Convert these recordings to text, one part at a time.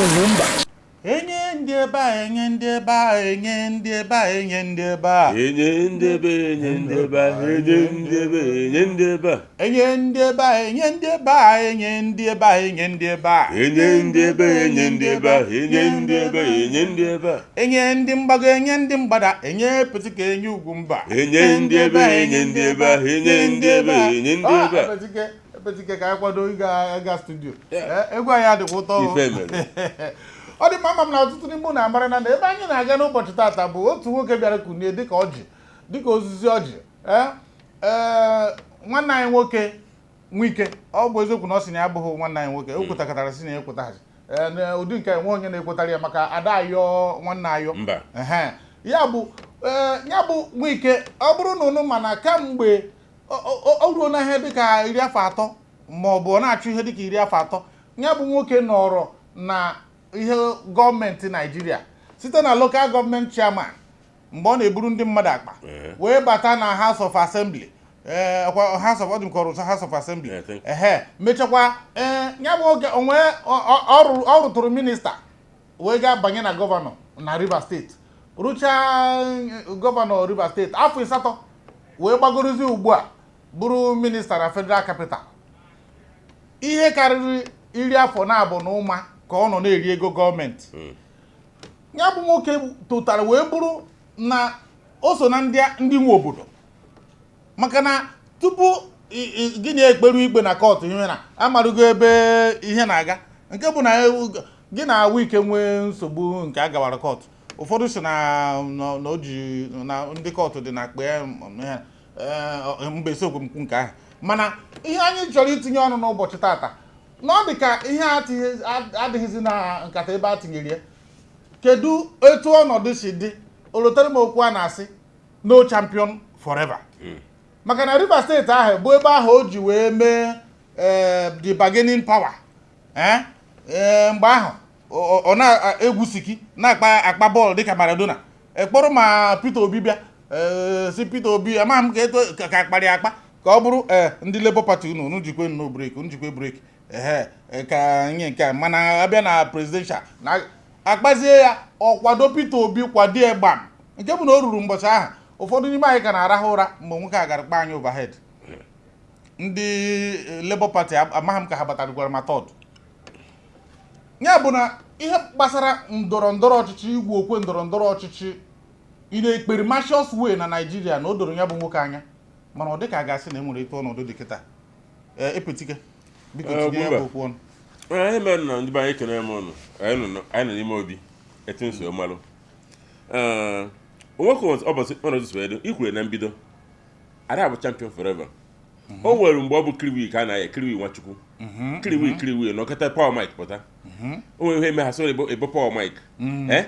Ugwumba. Enye ndị ebe a, enye ndị ebe a, enye ndị ebe a, enye ndị ebe a. Enye ndị ebe, enye ndị ebe a, enye ndị ebe, enye ndị ebe a. Enye ndị ebe a, enye ndị ebe a, enye ndị ebe a, enye ndị ebe a. Enye ndị ebe, enye ndị ebe a, enye ndị ebe, enye ndị ebe a. Enye ndị mgbago, enye ndị mgbada, enye Petike, enye Ugwumba. Enye ndị ebe, enye ndị ebe a, enye ndị ebe, enye ndị ebe a. Petike, Petike, ka anyị kwado ịga studio. Egwu anyị adịkwa ụtọ o. Ife mere. Ọ dị mma. Ama m na ọtụtụ n'ime unu amara na ebe anyị na-aga n'ụbọchị taata bụ otu nwoke bịara kunie dịka ọjị, dịka osisi ọjị. Ee ee, nwanne anyị nwoke Nwike, ọ bụ eziokwu na ọ sị na ya abụghị nwanne anyị nwoke, o kwetakọtara sị na ya ekwetaghachi. Ee, na ụdị nke nwe onye na-ekwetara ya maka ada ayọ nwanne ayọ. Mba. Ehe. Ya bụ, ee, ya bụ Nwike, ọ bụrụ na unu mana kamgbe o ruo na ihe dịka 30 ma ọ bụ ọ na-achụ ihe dịka 30, ya bụ nwoke nọrọ na ihe gọọmenti Naijiria site na local government chairman mgbe ọ na-eburu ndị mmadụ akpa wee bata na House of Assembly, ee, ọkwa House of, ọ dị m ka ọ rụcha House of Assembly. Yeah, I think. Ehe, mechakwa, ee, ya bụ oge onwe ọ rụtụrụ minista wee gaa banye na gọvanọ na Rivers Steeti, rụchaa gọvanọ Rivers Steeti afọ 8, wee gbagorozie ugbu a bụrụ minista na Federal Capital. Ihe karịrị 25 na ụma ka ọ nọ na-eri ego gọọmenti. Ya bụ nwoke tụtara wee bụrụ na o so na ndị nwe obodo, maka na tupu gị na-ekperu ikpe na kọtụ, ihe na amarugo ebe ihe na-aga, nke bụ na gị na Wike nwee nsogbu nke a gawara kọtụ, ụfọdụ si na o ji na ndị kọtụ dị na kpee ihe. Mba, esiokwu m kwu nke ahụ, mana ihe anyị chọrọ itinye ọnụ n'ụbọchị tata na ọ dị ka ihe adịghịzi na nkata ebe a tinyere ya. Kedu etu ọnọdụ si dị? Olotere m okwu a na-asị "No champion forever", maka na Rivers Steeti ahụ bụ ebe ahụ o ji wee mee, ee, the bargaining power. Ee, mgbe ahụ ọ na-egwu siki, na-akpa akpa bọọlụ dịka Maradona, ekpọrọ ma Peter Obi bịa, ee, si Peter Obi amaghị m ka eto ka akparị akpa ka ọ bụrụ, ee, ndị Labour Party, unu jikwe no break, unu jikwe break, ehe, ka nye nke a. Mana abịa na presidential na akpazie ya, ọ kwado Peter Obi, kwado ya gbam, nke bụ na o ruru mbọchị ahụ ụfọdụ n'ime anyị ka na-arahụ ụra mgbe nwoke a gara kpa anyị overhead. Ndị Labour Party amaghị m ka ha batara ma third. Ya bụ na ihe gbasara ndọrọ ndọrọ ọchịchị, igwu okwe ndọrọ ndọrọ ọchịchị in a experimental way na Naijiria, na o doro ya bụ nwoke anya, mana ọ dịka a ga-asị na e nwere etu ọnọdụ dị kịta. Ee, Epetike, biko, tinye ya Ugwumba. bụ okwu ọnụ. Anyị mere na ndị be anyị kene m ụnụ. Anyị nọ n'ime obi etu nso malụ. Ee, onwekọ ụbọchị ọnọdụ si wee dị ikwere na mbido, ada bụ champion forever. O nwere mgbe ọ bụ kiriwi ka a na-aya kiriwi Nwachukwu, kiriwi kiriwi nọkọta power mic pụta. O nwere ihe eme ha sọ ebo power mic, ee,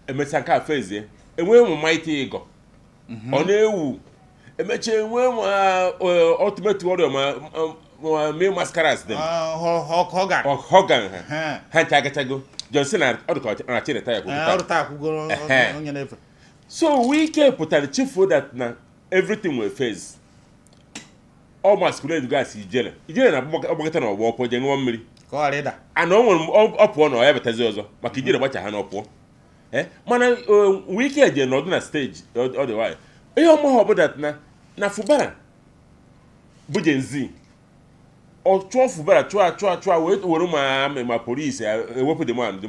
emechaa nke a fezie, enwee ụmụ mighty ịgọ ọ na-ewu, emechaa enwee ụmụ ultimate warrior, ma mee masquerades dem. Ah, Hulk Hogan. Hulk Hogan ha. Ha ncha agachago. John Cena, ọ dịka ọ na-achị retire kwa Ọ rụta akwụgoro. Onye na-efe. So Wike pụtara chefuo that na everything nwere phase. Ọ masquerade gas ijele ijele na ọgbakọta na ọgbọ ọpụ jee ṅụọ mmiri ka ọ ghara ịda. Ana o nwere ọ pụọ na ọ ya batazi ọzọ maka ijele gbacha ha na ọ pụọ. Mana Wike je nọdụ na stage ọ dị nwayọ. Ihe ọma ọ bụ that na Fubara bụ Gen Z, ọ chụọ Fubara, chụọ, chụọ, chụọ, wee were ma polisi ewepụ the man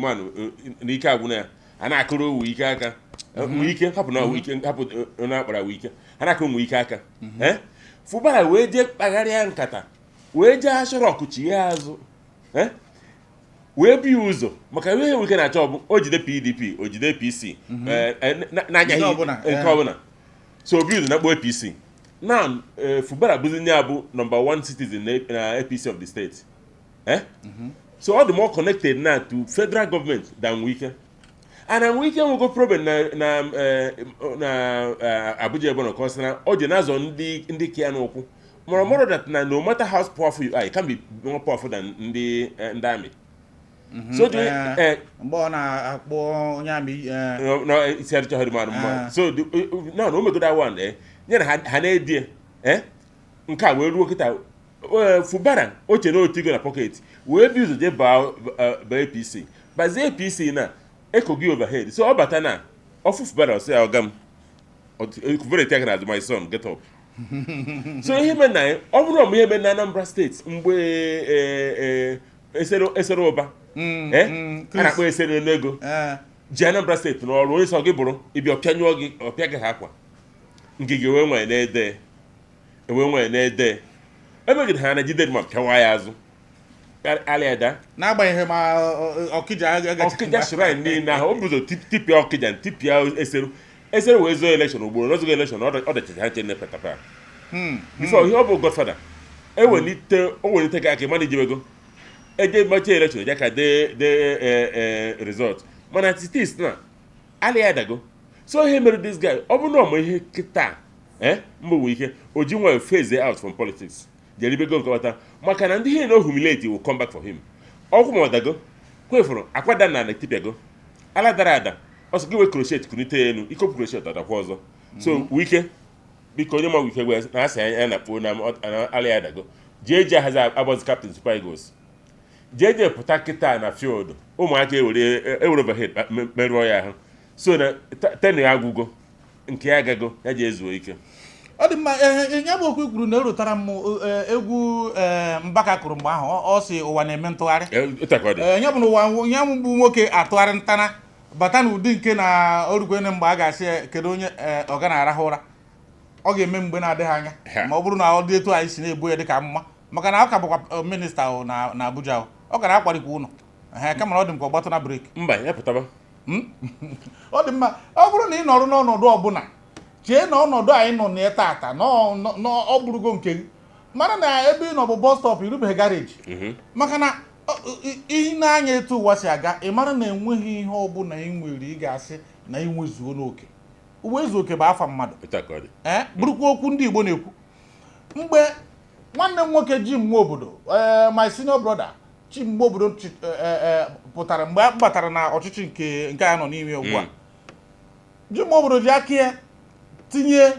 n'ike agwụna ya. A na-akụrụ owu ike aka Wike hapụ na Wike hapụ na akpara Wike, a na-akụrụ Wike aka. Fubara wee jee kpagharịa nkata, wee jee Aso Rock chighe azụ, wee bu ya ụzọ maka ihe Wike na-achọ ọ bụ o jide PDP, o jide APC n'anyaghị Nke ọbụla, nke ọbụla. So obi ụzọ na-akpọ APC now. Fubara bụzi nye abụ number one citizen na APC of the state, eh? So ọ dị more connected now to federal government than Wike. And na Wike nwego problem na Abuja ebe ọ nọ, ka ọ sị na o ji na-azọ ndị ka ya n'ụkwụ mara mara that na no matter how powerful you are, you can be more powerful than ndị army. So do Mgbe ọ na-akpọ onye amị no, isi adịchaghị dị mmadụ mma. So now na o mego that one, ya na ha na-edie, nke a wee ruo kịta. Fubara oche na otigo na pocket wee bi ụzọ jee baa APC. Bazie APC na ekogi overhead, so ọ bata na ọfụ Fubara, ọsị ya, "Ọga m." Fubara eti aka n'azụ, "My son, get up." So ihe mere na ọ bụrụ ọmụ ihe mere na Anambra Steeti mgbe esere ụba, a na-akpọ esere n'ego ji Anambra Steeti n'ọrụ, onye sọ gị bụrụ ịbịa ọpịanyụọ gị, ọpịa gị ha akwa ngige wee nwere na-ede ewee nwere na-ede emegide ha na jide ma pịawa ya azụ alịada. N'agbanyeghị ma Ọkịja agacha. Ọkịja shrine niile ahụ o buzo tipịa Ọkịja, tipịa Eseru. Eseru wee zoo election ugboro n'ozogo election, ọ dachacha ha nche patapa before ihe ọ bụ godfather ewelite o welite gị aka ịma na ijebego eje machie election, eje ka dee dee result, mana titis na alị ya adago. So ihe mere this guy, ọ bụrụ na ọmụ ihe kịta mba nwe ike o ji nwayọ phase out from politics, jeribego nke ọta, maka na ndị ihe na humiliate will come back for him. Ọkwụ ma ọdago kwefụrụ akwada na tipịago ala dara ada, ọsọ gị wee crochet kunite ya elu, ikopụ crochet adakwa ọzọ. So Wike, biko, onye ma Wike gwa na asị ya na kpuo na ala ya adago, jee ji ahazi agbazi captain Super Eagles, jee jee pụta kịta na field, ụmụaka ewere ewere overhead merụọ ya ahụ. So na ten ya agwụgo, nke ya agago, ya ji ezuo ike. Ọ dị mma. Ee, ya bụ okwu i kwuru na erutara m egwu Mbaka kụrụ mgbe ahụ, ọ sị ụwa na-eme ntụgharị. Otu ka ọ dị. Ee, ya bụ na ụwa ya bụ nwoke atụgharị ntana bata n'ụdị nke na orukwene mgbe a ga-asị ya, kedu onye ọ ga na-arahụ ụra, ọ ga-eme mgbe na-adịghị anya. Ma ọ bụrụ na ọ dị etu anyị si na-ebu ya dịka mma, maka na ọ ka bụkwa minista o na Abuja o, ọ ka na-akwarikwa ụlọ. Ee, kama na ọ dị m ka ọ gbatụ na break. Mba, ya pụtaba. Ọ dị mma. Ọ bụrụ na ị nọrọ n'ọnọdụ ọbụla, chee na ọnọdụ anyị nọ na ya tata na ọ bụrụgo nke gị, mara na ebe ị nọ bụ bus stop, irubeghị garage, maka na ị na-anya etu ụwa si aga, ị mara na enweghị ihe ọbụla ị nwere ị ga-asị na ị nwezuo n'oke. Uwe ezu oke bụ afa mmadụ. Otu a ka ọ dị. Ee, bụrụkwa okwu ndị Igbo na-ekwu. Mgbe nwanne m nwoke ji mgbe obodo, ee, my senior brother Chimgbe obodo pụtara mgbe a batara na ọchịchị nke a nọ n'ime ugbu a, Jim obodo ji aka ya tinye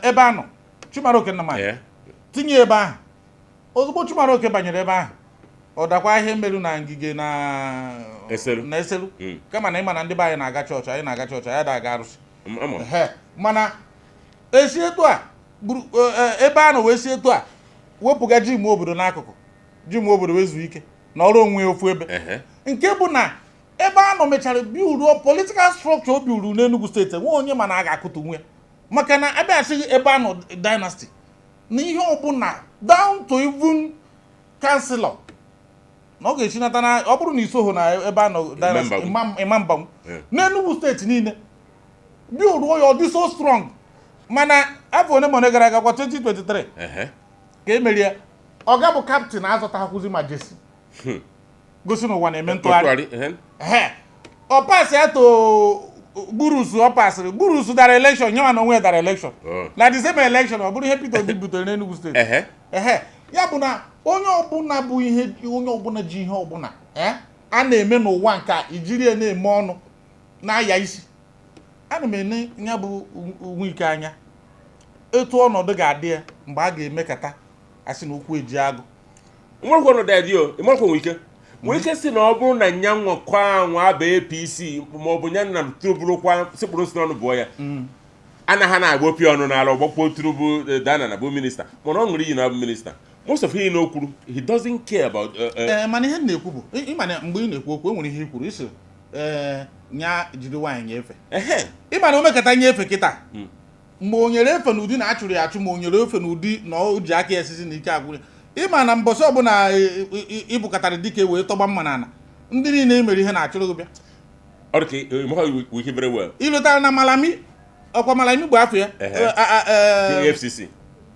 ebe a nọ Chimaroke Nnamani, tinye ebe ahụ. Ozugbo Chimaroke banyere ebe ahụ, ọ dakwa ihe mmerụ na Ngige na Eselu. Na Eselu. Kama na ịma na ndị be anyị na-aga chọọchị, anyị na-aga chọọchị, anyị na-aga arụsị. Ama. Ehe, mana esi etu a buru ebe a nọ wee si etu a wepụga Jim obodo n'akụkụ, Jim obodo wee zuo ike na ọrụ onwe ya ofu ebe, nke bụ na ebe a nọ mechara biuruo political structure o biuru n'Enugu Steeti, enwe onye ma na a ga-akụtu nwe ya, maka na abịa asịghị ebe a nọ dynasty na ihe ọbụla down to even councillor na ọ ga-echinata na ọ bụrụ na isoho na ebe a nọ dynasty mbanwu. Ịma mbanwu n'Enugu Steeti niile biuruo ya, ọ dị so strong. Mana afọ one ma one gara aga kwa, 2023, ka e merie, ọga bụ captain azọtakwụzi ma jersey, gosi n'ụwa na-eme ntụgharị. Ntụgharị, ehe. Ehe, ọ pasị ya to Burusu, ọ pasịrị Burusu dara election, nyewa na onwe ya dara election na the same election. Ọ bụrụ ihe Peter Obi butere n'Enugu Steeti. Ehe, ya bụ na onye ọbụla bụ ihe, onye ọbụla ji ihe ọbụla a na-eme n'ụwa nke a, ijiri ya na-eme ọnụ na-aya isi. Ana m ene ya bụ Nwike anya etu ọnọdụ ga-adị ya mgbe a ga-emekata asị na okwu eji agụ. Nwerekwa ọnọdụ ya dị o ịmarakwa nwere ike si na ọ bụrụ na nya nwekwa anwa aba APC ma ọ bụ nya na Tinubu kwa sekpụrụ nsị n'ọnụ bụọ ya, anaghị na-agba opi ọnụ n'ala ọgbakpọ Tinubu dana na bụ minista, mana ọ ṅụrụ iyi na abụ minista. Most of ihe na o kwuru, he doesn't care about Ee, mana ihe m na-ekwu bụ ịma na mgbe ị na-ekwu okwu, e nwere ihe i kwuru isi ee nya jiri nwaanyị nyefe. Ịma na o mekata nyefe kịta, mgbe o nyere efe n'ụdị na achụrụ ya achụ, ma o nyere efe n'ụdị na o ji aka ya esisi na ike agwụrụ ya. Ịma na mbọsị ọbụla ịbụkọtara dike wee tọgba mma n'ala, ndị niile emere ihe na-achụrụ gị bịa. Ọ dị ka ịmakwa Wike very well. Ịlụtara na Malami, ọkwa Malami bụ afọ ya. EFCC.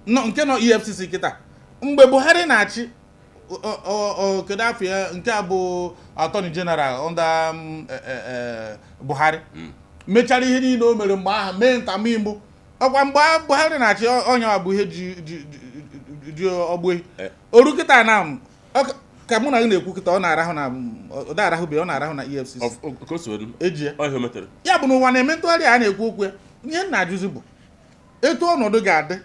Nọ nke nọ EFCC kịta mgbe Buhari na-achị, kedu afọ ya, nke a bụ attorney general under Buhari, mechara ihe niile o mere mgbe ahụ, mee ntamimụ. Ọkwa mgbe Buhari na-achị, ọnya bụ ihe ji ji ji- ji ọgbụ ehi. Oru kịta na ka mụ na gị na-ekwu kịta, ọ na-arahụ na ọ na-arahụbe, ọ na-arahụ na EFCC. Ka o si wee eji ya. Ọ ihe o metere. Ya bụ na ụwa na-eme ntụgharị a na-ekwu okwu ya. Ihe m na-ajụzi bụ etu ọnọdụ ga-adị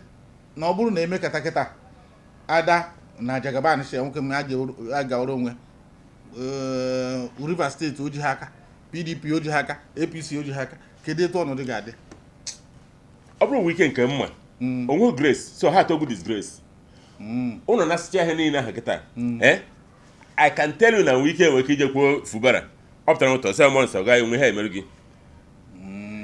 na ọ bụrụ na eme kata kịta ada na Jagaban si nwoke m a ga-awere onwe Rivers Steeti o ji ha aka, PDP o ji ha aka, APC o ji ha aka, kedu etu ọnọdụ ga-adị? Ọ bụrụ Wike nke mma onwe grace, so ha atọgwu disgrace ụnụ na-asịcha ihe niile ahụ kịta. I can tell you na Wike nwere ike ije kwuo Fubara ọ pụtara ụtọ sị mmụọ nsọ gaghị enwe ha emerụ gị.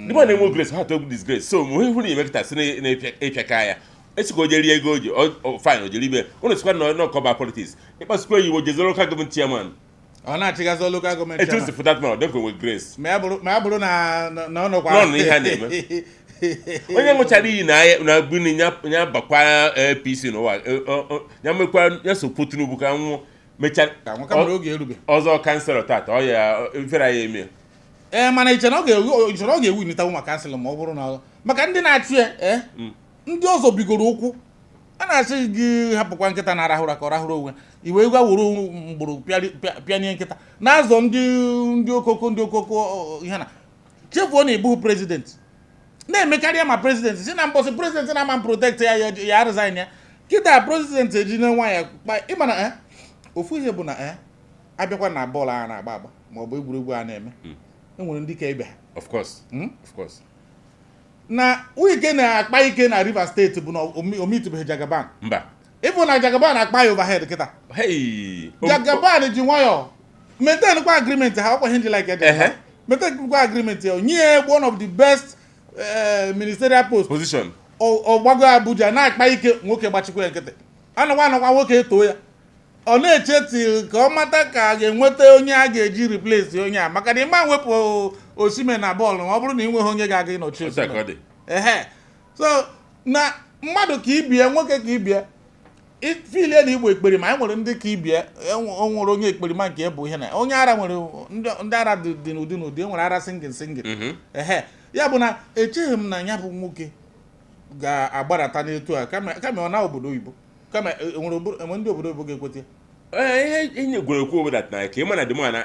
Ndị mmadụ na-enwe grace, ha atọgwu disgrace. So mgbe ihu na ime kịta si na-ịpịaka ya esi ka o jeri ego o ji fine o jeri ibe ụnụ sikwa na n'ọkọba politics ịkpasukwa ya iwe jezoro local government chairman. Ọ na-achịgazi local government etu chairman. Si for that man ọ dịka onwe grace. Ma ya bụrụ na ọ nọkwa Nọ na ihe a na-eme. Onye ṅụchara iyi na na buni ya ya bakwa APC n'ụwa, ya mekwa ya sokwu Tinubu ka nwụọ mechaa. Ka nwoke mara oge erube. Ọzọ councillor tata ọ ya ifere ya eme. Ee, mana iche na ọ ga-ewu, iche na ọ ga-ewu initawu ma councillor ma ọ bụrụ na maka ndị na-achị ya, ee, ndị ọzọ bigoro ụkwụ a na-asị gị hapụkwa nkịta na-arahụ ụra ka ọ rahụrụ onwe iwe gwa wuru mgbụrụ pịanie nkịta na-azọ ndị okoko ihe na chefuo na ịbụghị president na-emekarịa ma president si na mbọsị president na-ama protect ya ya ya resign ya kịta president ejine nwa ya kpa. Ịma na ofu ihe bụ na abịakwa na bọọlụ a na-agba agba ma ọ bụ egwuregwu a na-eme, enwere ndị ka ibe ha. Of course, of course. Na Wike na-akpa ike na Rivers Steeti bụ na omitụbeghị Jagaban. Mba. Ịfụ na Jagaban akpa ya overhead kịta. Hey. Jagaban ji nwayọọ maintain kwa agreement ha ọkwa ihe nji like Jagaban maintain kwa agreement ya, nye ya one of the best ministerial post position. Ọ gbago Abuja na-akpa ike, nwoke gbachikwa ya nkịtị, anọkwa anọkwa nwoke etoo ya, ọ na-eche till ka ọ mata ka a ga-enweta onye a ga-eji replace onye a, maka na ịma wepụ Osimhen na bọọlụ ma ọ bụrụ na ị nweghị onye ga-aga ịnọchi Otu a ka ọ Osimhen. dị. Ehe, so na mmadụ ka ibie, nwoke ka ibie filie na igbo ekperima, anyị nwere ndị ka ibie o nwere onye ekperima nke bụ ihe na onye ara nwere ndị ara dị n'ụdị n'ụdị, e nwere ara singing singing. Ehe, ya bụ na echeghị m na ya bụ nwoke ga-agbadata n'etu a, kama ọ na obodo oyibo, kama enwere enwere ndị obodo oyibo ga-ekweta ya. Ee, ihe ihe gwere ekwu obodo na ka ị ma na the man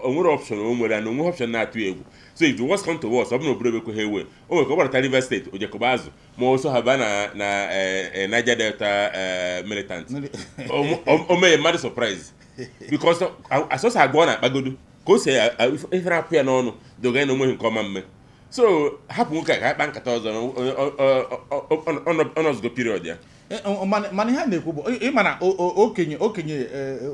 onwere option o nwere na onwe option na-atụ ya egwu. So if the worst come to worst, ọ bụrụ na obodo ekweghị ewe o nwere ka ọ gbadata Rivers Steeti o jekọba azụ ma o so ha baa na Niger Delta militant. O mee mmadụ surprise because asọsọ agwa ọ na-akpagodo ka o si ifere apụ ya n'ọnụ doga na onweghị nke ọma mme. So hapụ nwoke a ka akpa nkata ọzọ ọnọzụgo period ya. Mana ihe a na-ekwu bụ ịma na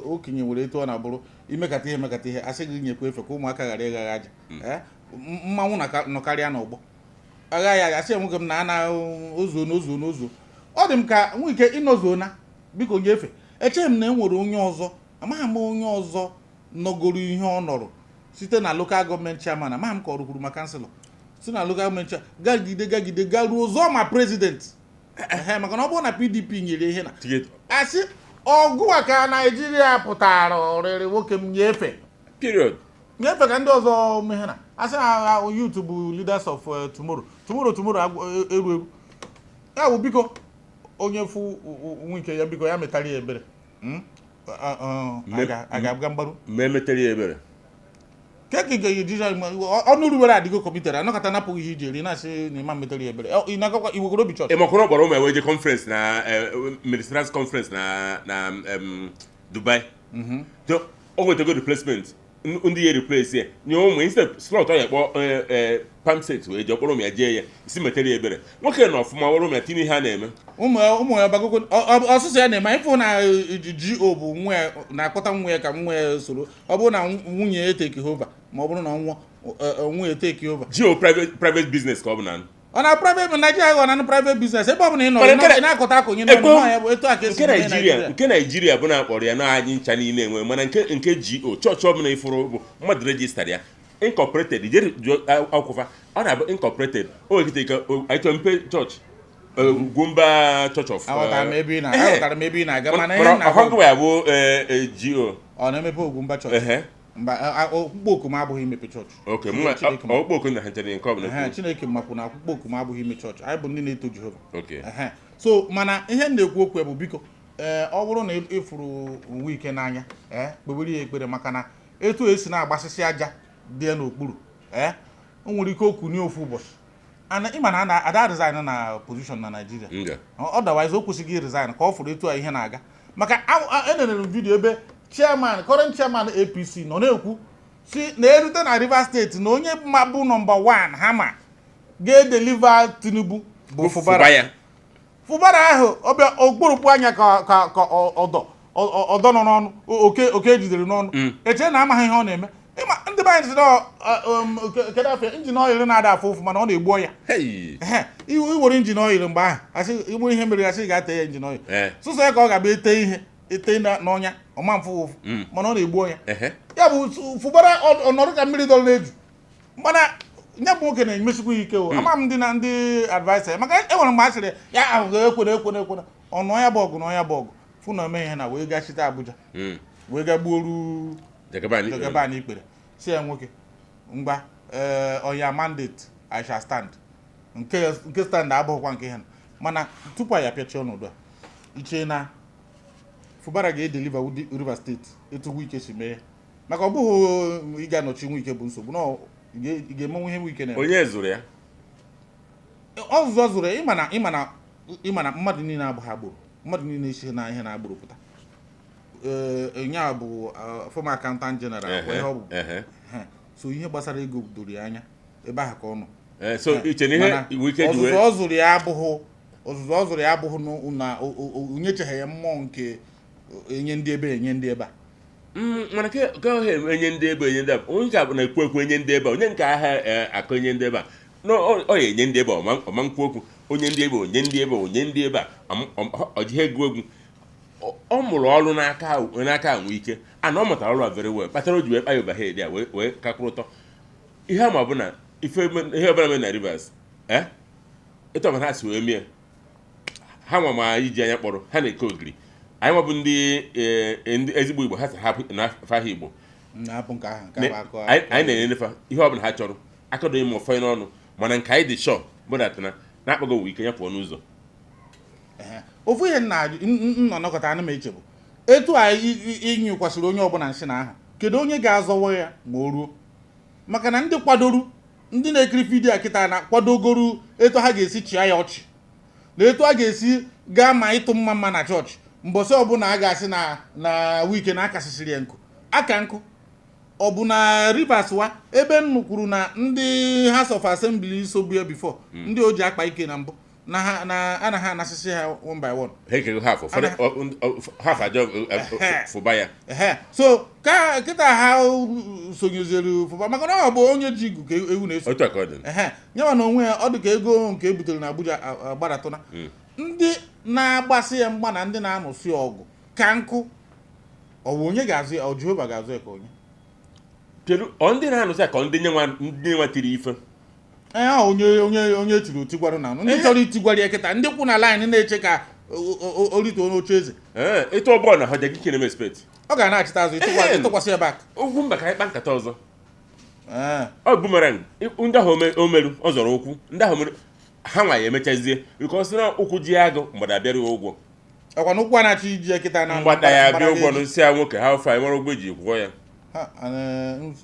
okenye nwere etu ọ na-abụrụ imekata ihe emekata ihe asị gị nyekwa efe ka ụmụaka ghara ịghagha aja. Mmanwụ nọkarịa n'ọgbọ agha ya asị ya nwoke m na ana ozuo n'ozuo n'ozuo, ọ dị m ka nwike ịnọzuona, biko nyefe. Echeghị m na e nwere onye ọzọ, amaghị m onye ọzọ nọgoro ihe ọ nọrọ site na local government chairman, amaghị m ka ọ rụkwuru ma councillor, si na local government chairman gagide gagide garuo zọọ ma president. Ehe, maka na ọ bụrụ na PDP nyere ihe na Ticket. Asị ọgụ a ka Naijiria pụtara ọrịrị nwoke m nyefe Period. Nyefe ka ndị ọzọ mee ihe na asị na youth bụ leaders of tomorrow, tomorrow, tomorrow eru eru ya bụ biko onye fụ nwike ya, biko ya metara ya ebere. A ga-aga mgbaru. Ma emetere ya ebere. Ke ka ị ga-eji ọnụ ruwere adịgo committed anọkọta napụghị ihe iji eri na-asị na ịma metere ya ebere. Ị na-agakwa iwegoro obi chọọchị. Ị makwara ọ kpọrọ ụmụ ya wee je conference na ministerial conference na Dubai. So, o nwetago replacement ndị ya replace ya nye ụmụ instead slot ọ ya kpọ palm set wee jee kpọrọ ụmụ ya jee ya isi metere ya ebere. Nwoke nọ ọfụma were ụmụ ya tinye ihe a na-eme. Ụmụ ya bagogo ọsụsọ ya na-eme ịfụ na go bụ nwa ya na-akpọta nwa ya ka nwa ya soro, ọ bụrụ na nwunye ya take over, ma ọ bụrụ na ọ nwụọ, nwunye take over. Geo private business ka ọ bụ na Ọ na private Naijiria ghọ na private business ebe ọ bụla ị nọ Mana ị na-akọta akụnye n'ọnụ nwa ya bụ etu a ka esi nke eme. Naijiria, nke Naijiria bụ na akpọrọ ya na anyị ncha niile enwe, mana nke GO chọọchị ọbụla ifuru bụ mmadụ register ya incorporated ije jụọ akwụkwọ ọ na-abụ incorporated o nwere ike anyị chọrọ mpe chọọchị, Ugwumba Church of Aghọtara m ebe ị na Ehe. Aghọtara m ebe ị na-aga, mana ihe Mana m na-agwa ọhọgụ ya bụ GO. Ọ na-emepe Ugwumba chọọchị? Ehe. Mba, ọkpụkpọ oku m abụghị imepe chọọchị. Ok, mụ Chineke ma- ọkpụkpọ oku na ha nchere nke ọbụla. Ehe, Chineke makwu na akwụkwọ oku m abụghị ime chọọchị, anyị bụ ndị na-eto Jehova. Ok. Ehe. So mana ihe m na-ekwu okwu ya bụ biko, ee, ọ bụrụ na ịfụrụ Wike n'anya, ee, kpebere ya ekpere, maka na etu esi na-agbasịsị aja dị ya n'okpuru, ee, o nwere ike okunye ofu ụbọchị. Ana ịma na ada resign na position na Naịjirịa. Nga. Otherwise o kwesịghị resign ka ọ fụrụ etu a ihe na-aga, maka enenere m video ebe Chairman, current chairman APC nọ na-ekwu si na erute na Rivers Steeti, na onye ma bụ number 1 ha ma ga-edeliver Tinubu bụ Fubara. Fụba ya. Fubara ahụ ọbịa okpurukpu anya ka ọdọ ọdọ nọ n'ọnụ oke oke ejidere n'ọnụ, eche na amaghị ihe ọ na-eme. Ịma ndị be anyị sị na kedu afọ engine oil na-ada afụ ụfụ, mana ọ na-egbu ọya. Hey. Ehe, iwere engine oil mgbe ahụ, asị igbu ihe mere, asị ga-ate ya engine oil. Sụsọ ya ka ọ ga-abịa ete ihe ete n'ọnya ọma mfụ ụfụ, mana ọ na-egbu ọnya. Ya bụ Fubara ọnọdụ ka mmiri dọrọ n'eju, mana ya bụ nwoke na-emesikwa ya ike o. Ama m ndị na ndị adviser ya, maka e nwere mgbe a sịrị ya ahụ ekwere ekwere ekwere ọnụ ya bụ ọgụ na ọnya bụ ọgụ fụ na ome ihe na wee gachite Abuja, wee ga gbuoru Jagaban. Jagaban ikpere, si ya, "Nwoke, ngwa, ee, on your mandate I shall stand." Nke stand abụghịkwa nke ha. Mana tupu anyị apịachie ọnọdụ a, iche na Fubara ga-edeliver Rivers Steeti etu Wike si mee ya? Maka ọ bụghị ịga nọchi Wike bụ nsogbu na ị ga-emenwu ihe Wike na-eme. Onye zụrụ ya? Ọzụzụ ọ zụrụ ya, ịma na mmadụ niile abụghị agboro, mmadụ niile isi na ihe na agboro pụta. Ee, nya bụ former accountant general kwa ihe ọ bụ. Ehe. So ihe gbasara ego doro ya anya, ebe ahụ ka ọ nọ. So iche na ihe Mana Wike ji ọzụzụ wee ọ zụrụ ya abụghị ọzụzụ ọ zụrụ ya abụghị na onyecheghị ya mmụọ nke enye ndị ebe, enye ndị ebe a. Mana ka ọ ha enye ndị ebe, enye ndị ebe, onye nke a na-ekwu ekwu enye ndị ebe a, onye nke agha akụ enye ndị ebe a. No, ọ ya enye ndị ebe a, ọma nkwu okwu onye ndị ebe, onye ndị ebe, onye ndị ebe a, ọ jighị egwu egwu. Ọ mụrụ ọrụ n'aka Wike, ana ọ mụtara ọrụ a very well, kpatara o ji wee kpa ya overhead ya wee kakwuru ụtọ ihe ama bụ na ife ihe ọbụla mere na Rivers, etu ọbụla ha si wee mie ha nwa ma iji anya kpọrọ ha na-eke ogiri anyị nwabụ ndị ndị ezigbo Igbo ha si hapụ na afa ha Igbo. Na-apụ nke ahụ nke ahụ akụ. Anyị na-enyenefa ihe ọbụla ha chọrọ akọdoghị m ụfọdụ n'ọnụ, mana nke anyị dị sure bụ that na na-akpago Wike ya pụọ n'ụzọ. Ehe. Ofu ihe nna nọ nọkọta ana m eche bụ etu a ịnyụkwasịrị onye ọbụla nsị na ahụ, kedu onye ga-azọwa ya ma o ruo? Maka na ndị kwadoru, ndị na-ekiri vidiyo a kịta na kwadogoru etu ha ga-esi chịa ya ọchị na etu a ga-esi gaa ma ịtụ mma mma na chọọchị mbọsị ọbụla a ga-asị na Wike na akasịsịrị ya nkụ aka nkụ. Ọ bụ na Rivers wa ebe m kwuru na ndị House of Assembly sobu ya before, ndị o ji akpa ike na mbụ na ha na anaghị anasịsị ha one by one. Ha ekego half, ụfọdụ half ajọ fụba ya. Ehe, so ka kịta ha sonyezere Fụba, maka na ọ bụ onye ji igu ka ewu na-eso. Otu a ka ọ dị. Ehe, nyewa na onwe ya, ọ dị ka ego nke e butere na Abuja agbadatụna ndị na-agbasị ya mgba na ndị na-anụsị ọgụ ka nkụ. Ọ bụ onye ga-azụ ya? Ọ Jehova ga-azụ ya ka onye? Kedu ọ ndị na-anụsị ya ka ndị nye nwa, ndị nwa tiri ife? Ee, ọ onye tiri otigwarụ na ndị chọrọ itigwara ya kịta, ndị kwụ na line na-eche ka o rituo n'oche eze. Ee, ịtụ bọọlụ na ha jegi kene m expect. Ọ ga na-achịta azụ ịtụkwasị ya back. Ugwu mba, ka anyị kpa nkata ọzọ. Ee. Ọ boomerang ndị ahụ o meru ọ zọrọ ụkwụ ndị ahụ meru ha nwa ya emechazie, because na ụkwụ ji agụ mgbada abịara ya ụgwọ. Ọkwa na ụkwụ a na-achọ iji ya kịta na mgbada ya abịa ụgwọ ga-eji. N'isi ya nwoke ha ofe anyị mara ụgwọ eji kwụọ ya. Ha,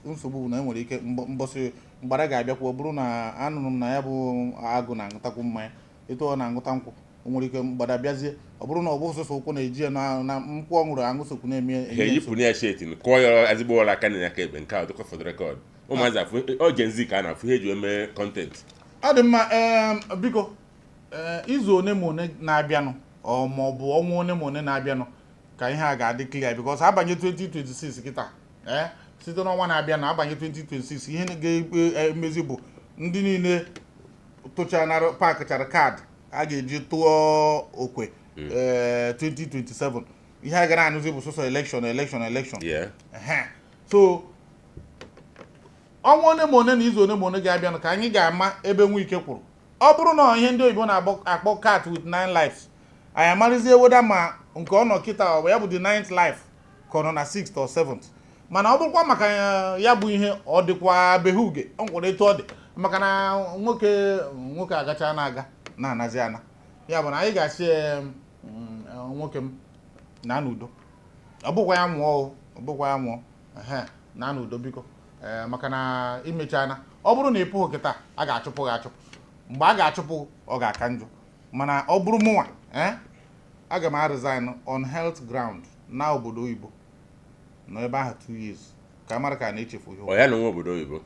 nsogbu bụ na enwere ike mbọsị mgbada ga-abịakwa, ọ bụrụ na anụrụ m na ya bụ agụ na-aṅụtakwu mmanya etu ọ na-aṅụta nkwụ, o nwere ike mgbada bịazie, ọ bụrụ na ọ bụ sọsọ ụkwụ na-eji ya na nkwụ ọ ṅụrụ aṅụ sokwu na-eme ha enye eyipụ na ya shirt, kụọ ya ezigbo ụlọ aka na aka ekpe. Nke a dịkwa for the record, ụmụazị afụ ọ Gen Z ka a na-afụ ihe eji wee mee content. Ọ dị mma. Biko, ee, izu one ma one na-abịanụ, ọ ma ọ bụ ọnwa one ma one na-abịanụ ka ihe a ga-adị clear, because abanye 2026 kịta, ee, site n'ọnwa na-abịanụ abanye 2026, ihe ga-emezi bụ ndị niile tụchara pakịchara kaadị a ga-eji tụọ okwe, ee, 2027, ihe a ga na-anụzi bụ sọsọ election, election, election. Ehe. So ọnwa one ma one na izu one ma one ga-abịanụ ka anyị ga-ama ebe Nwike kwuru. Ọ bụrụ na ihe ndị oyibo na-akpọ cat with nine lives, anyị amarịzie weda ma nke ọ nọ kịta ọ bụ ya bụ the ninth life ka ọ nọ na sixth or seventh. Mana ọ bụrụkwa maka ya bụ ihe ọ dịkwa behuge, ọ nkwere etu ọ dị, maka na nwoke nwoke agacha na-aga na-anazi ana ya bụ na anyị ga-asị nwoke m na n'udo. Ọ bụkwa ya nwụọ o, ọ bụkwa ya nwụọ. Ehe, na n'udo biko. Ee, maka na imechana, ọ bụrụ na ị pụghị kịta, a ga-achụpụ gị achụpụ. Mgbe a ga-achụpụ, ọ ga-aka njọ. Mana ọ bụrụ mụnwa, ee, aga m resign on health ground na obodo oyibo. Nọ ebe ahụ 2 years ka a mara ka a na-echefu ihe. Ọ ya na nwa obodo oyibo.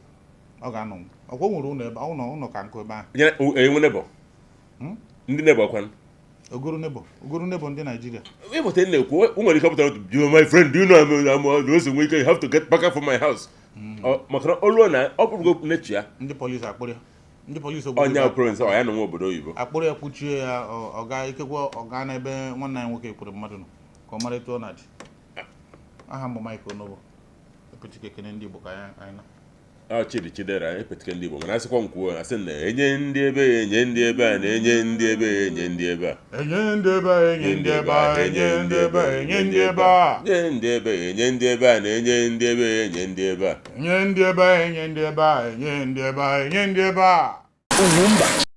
Ọ ga-anọ ọkwa o nwere ụlọ ebe ụlọ ka nkụ ebe ahụ. Enwe neighbour. Ndị neighbour kwanụ? Ogoro neighbour, ogoro neighbour ndị Naijiria. Ịpụta na-ekwu o nwere ike pụtara otu, "You my friend, do you know I'm ose nwee ike, you have to get back from my house." Maka na oluo na ọ bụrụgo nechi ya. Ndị polisi akpụrụ ya, ndị polisi obodo Onye province ọ ya na nwa obodo oyibo. Akpụrụ ya, kwuchie ya, ọ ga ikekwe ọ gaa n'ebe nwanne anyị nwoke kwere mmadụ nọ ka ọ mara etu ọ na-adị. Aha m bụ Mike Onobo Epetike. Ekene ndị Igbo ka anyị na Ọ Chidi Chidera Epetike. Ndị Igbo mana asịkwa m kwuo, asị na enye ndị ebe ya, enye ndị ebe a, na-enye ndị ebe ya, enye ndị ebe a. Enye ndị ebe a, enye ndị ebe a, enye ndị ebe a, enye ndị ebe a. Nye ndị ebe ya, enye ndị ebe a, na-enye ndị ebe ya, enye ndị ebe a. Enye ndị ebe a, enye ndị ebe a, enye ndị ebe a, enye ndị ebe a. Ugwumba.